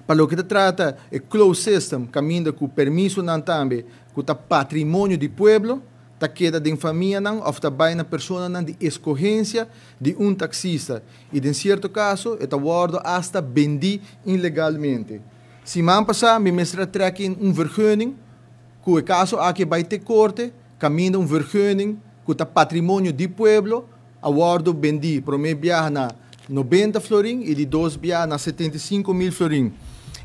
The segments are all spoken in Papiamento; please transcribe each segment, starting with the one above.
Pa loke ta trata e closed system, kaminda ku permisonan tambe, ku ta patrimonio di pueblo, ta keda den famianan òf ta bai na personanan di eskohensia di un taksista i den sierto kaso e ta wòrdu asta bendí ilegalmente. Siman pasá mi mester a trèk in un vergunning ku e kaso aki bai te korte, kaminda un vergunning ku ta patrimonio di pueblo a wòrdu bendí promé biaha na 90 florin i di dos biaha na 75.000 florin.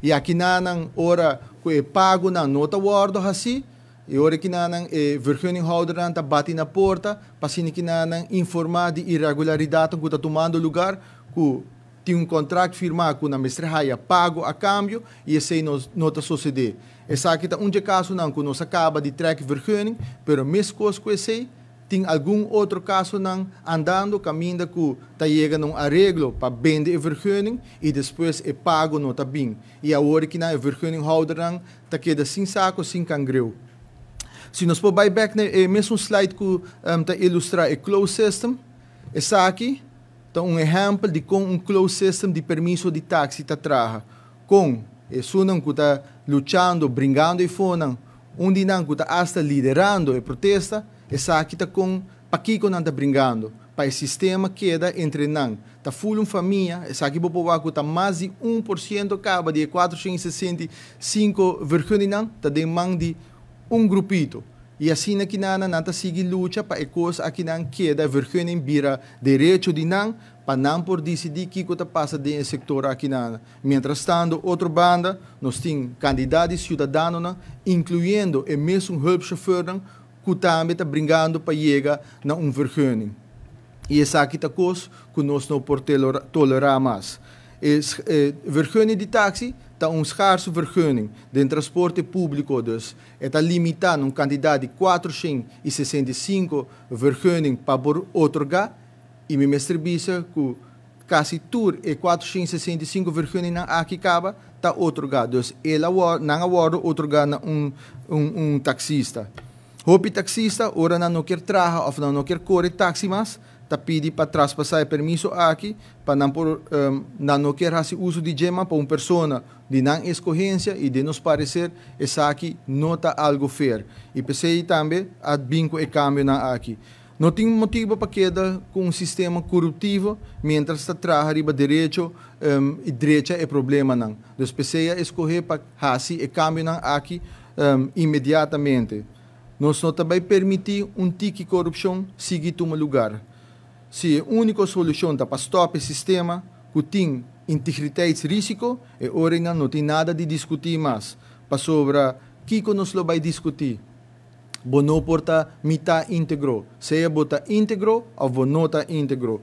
I akinan ora ku e pagonan no ta wòrdu hasí, e ora akinan e vergunninghoudernan ta bati na porta pa asina akinan informá di irregularidat ku ta tumando lugá, ku tin un kontrakt firmá ku nan mester haya pago a kambio i esei no ta susedé. Esaki ta un di e kasonan ku nos a kaba di trek vergunning, pero meskos ku esei, tin algun otro kasonan andando kaminda ku ta yega na un areglo pa bende e vergunning i despues e pago no ta bin. I awor akinan e vergunninghoudernan ta keda sin sako, sin kangreu. Si nos por bai bèk na e mesun slide ku ta ilustrá e closed system, esaki ta un ehèmpel di kon un closed system di permiso di taksi ta traha. Kon esunnan ku ta luchando, bringando eifonan, un di nan ku ta asta liderando e protesta, esaki ta kon pakiko nan ta bringando, pa e sistema keda entre nan. Ta full un famia, esaki bo por wak ku ta mas di 1% kaba di e 465 vergunningnan ta den man di un grupito. I asina akinan nan ta sigui lucha pa e kos akinan keda, vergunning bira derecho di nan, pa nan por disidí kiko ta pasa den e sektor akinan. Mientrastanto, otro banda, nos tin kantidat di siudadanonan, inkluyendo e mesun hulpchauffeurnan, ku tambe ta bringando pa yega na un vergunning. I esaki ta kos ku nos no por tolerá mas. E vergunning di taksi ta un schaarse vergunning den transporte públiko, dus e ta limitá na un kantidat di 465 vergunning pa por otorgá i mi mester bisa ku kasi tur e 465 vergunningnan aki kaba ta otorgá, dus el a nan a wòrdu otorgá na un taksista. Hopi taksista ora nan no kier traha òf nan no kier kore taksi mas, ta pidi pa traspasá e permiso aki pa nan por nan no kier hasi uso di dje mas pa un persona di nan eskohensia i den nos pareser esaki no ta algu fair i p'esei tambe a bin ku e kambionan aki. No tin motibu pa keda ku un sistema koruptivo mientras ta traha riba derecho i drecha e problemanan. Dus p'esei a eskohé pa hasi e kambionan aki inmediatamente. Nos no ta bai permití un tiki korupshon sigui tuma lugar. Si e úniko solushon ta pa stòp e sistema ku tin integriteitsrisico, e ora no tin nada di diskutí mas. Pasobra kiko nos lo bai diskutí? Bo no por ta mitá íntegro. Sea bo ta íntegro òf bo no ta íntegro.